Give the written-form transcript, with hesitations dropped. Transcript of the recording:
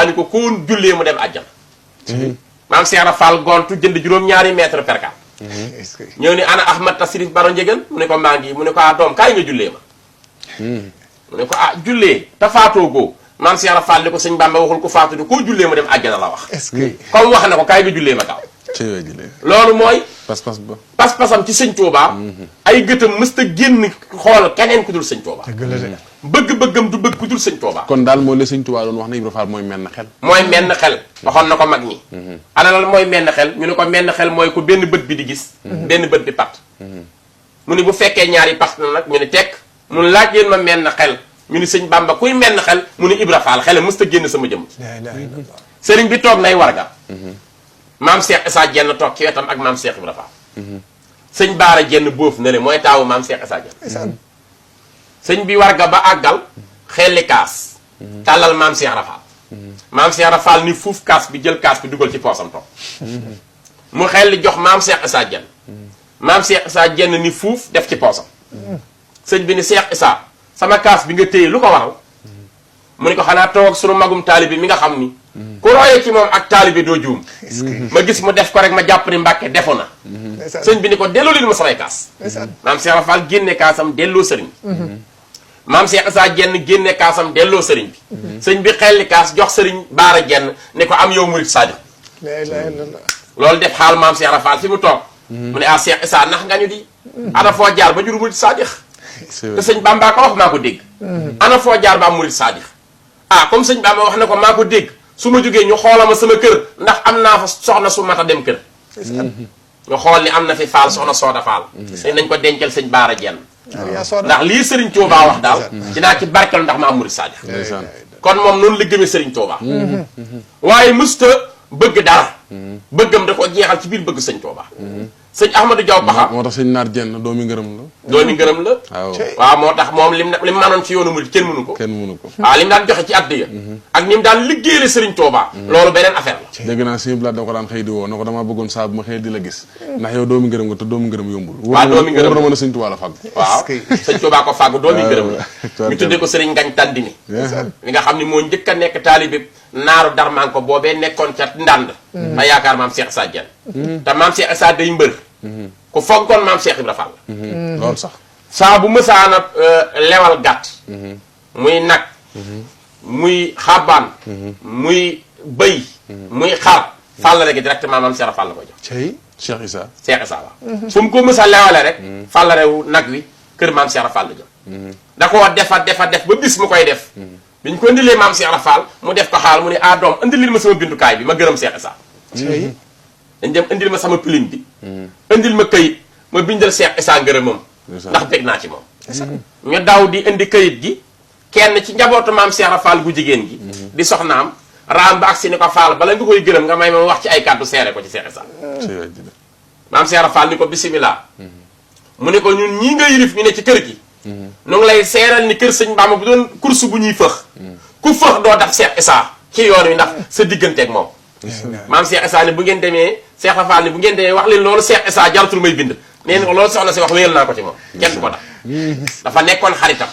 Fall ni ko koon jullee mu dem àjjana maam Cheikh Ibra Fall gontu jënd juróom-ñaari mètre percal ñëw ni ana Ahmad Tasrif Baro Njëgën mu ne ko maa ngi mu ne ko doom kaay nga jullee ma mu ne ko jullee te faatoo goo maam Cheikh Ibra Fall ni ko sëñ Bamba waxul ko faatu ni koo jullee mu dem àjjana la wax comme wax na ko kaay nga jullee ma gaaw loolu mooy pas-pasam ci sëñ Touba ay gëtam mësta génn xool keneen ku dul sëñ Touba bëgg-bëggam du bëgg ku dul sëñ Touba kon daal moo la sëñ Touba doon wax na Ibra Fall mooy menn xel mooy menn xel waxoon na ko mag ñi ana lan mooy menn xel ñu ne ko menn xel mooy ku benn bët bi di gis benn bët bi pat mu ni bu fekkee ñaari pat na nag ñu ni tekk mun laaj leen ma menn xel ñu ni sëñ Bamba kuy menn xel mu ni Ibra Fall xel mësta génn sama jëm sëriñ bi toog nay warga maam Cheikh Issa Diène toog ci wetam ak maam Cheikh Ibra Fall sëñ Baara Diène boofu na le mooy taawu maam Cheikh Issa Diène sëñ bi warga ba àggal xelli kaas tàllal maam Cheikh Ibra Fall maam Cheikh Ibra Fall ni fuuf kaas bi jël kaas bi dugal ci poosam toog mu xelli jox maam Cheikh Issa Diène maam Cheikh Issa Diène ni fuuf def ci poosam sëñ bi ni Cheikh Issa sama kaas bi nga téye lu ko waral mu ni ko xanaa toog ak sunu magum taalibi mi nga xam ni ku royee ci moom ak taalibi doo juum ma gis mu def ko rek ma jàpp ni Mbàkke defu na sëñ bi ni ko delloo leen ma samay kaas maam Cheikh Ibra Fall génne kaasam delloo sëriñ bi maam Cheikh Issa Diène génne kaasam delloo sëriñ bi sëñ bi xelli kaas jox sëriñ Baara Diène ni ko am yow murit sadiq loolu def xaal maam Cheikh Ibra Fall fi mu toog mu ne Cheikh Issa nax nga ñu di ana foo jaar ba jur murit sadiq te sëñ Bamba ko wax maa ko dégg ana foo jaar ba am murit sadiq comme sëñ Bamba wax na ko maa ko dégg su ma jógee ñu xoolama sama kër ndax am naa fa soxna su mat a dem kër ñu xool ni am na fi Fall soxna Sooda Fall nañ ko dencal sëñ Baara Diène ndax lii Serigne Touba wax daal dinaa ci barkel ndax ma am murid sadiq kon moom noonu la gëmee Serigne Touba waaye musta bëgg dara bëggam da ko jeexal ci biir bëgg sëñ Touba sëñ Ahmadou Diaw Baxa moo tax sëñ Naar Diène doomi ngërëm la doomi ngërëm la waaw moo tax moom lim manoon ci yoonu murid kenn mënu ko waaw lim daan joxe ci addiya ak ni mu daan liggéeyale Serigne Touba loolu beneen affaire la dégg naa sëñ Blaat da ko daan xëy di woo na ko damaa bëggoon saa bu ma xëy di la gis ndax yow doomi ngërëm nga te doomi ngërëm yombul waaw doomi ngërëm war na mën a sëñ Touba la fàgg waaw sëñ Touba ko fàgg doomi ngërëm la ñu tuddee ko Serigne Ngagne Tandini li nga xam ni moo njëkk a nekk taalibe naaru darman ko boobee nekkoon ca ndànd a yaakaar maam Cheikh Issa Diène te maam Cheikh Issa day mbër ku fonkoon maam Cheikh Ibra Fall loolu sax saa bu mësaana lewal gàtt muy nag muy xabaan muy bëy muy xar fàllare gi directement maam Cheikh Ibra Fall la koy jox Cheikh Issa waaw fu mu ko mësa lewale rek fàllarewu nag wi kër maam Cheikh Ibra Fall la jëm da koo defa def ba bis mu koy def biñ ko indilee maam Cheikh Ibra Fall mu def ko xaal mu ne doom indilil ma sama bindukaay bi ma gërëm Cheikh Issa dañ dem indil ma sama pilim bi indil ma këyit ma bindal Cheikh Issa ngërëmam ndax bég naa ci moom ñu daw di indi këyit gi kenn ci njabootu maam Cheikh Ibra Fall gu jigéen gi di soxnaam raam ba ak si ni ko Fall bala nga koy gërëm nga may ma wax ci ay kàddu seere ko ci Cheikh Issa maam Cheikh Ibra Fall ni ko bisimilah mu ne ko ñun ñii nga yilif ñu ne ci kër gi nu ngi lay seeral ni kër sëñ Bamba bu doon course bu ñuy fëx ku fëx doo daf Cheikh Issa ci yoon wi ndax sa digganteeg moom maam Cheikh Issa ni bu ngeen demee Cheikh Ibra Fall ni bu ngeen demee wax leen loolu Cheikh Issa jaratul may bind nee na ko loolu soxna si wax wéyal naa ko ci moom kenn du ko daf dafa nekkoon xaritam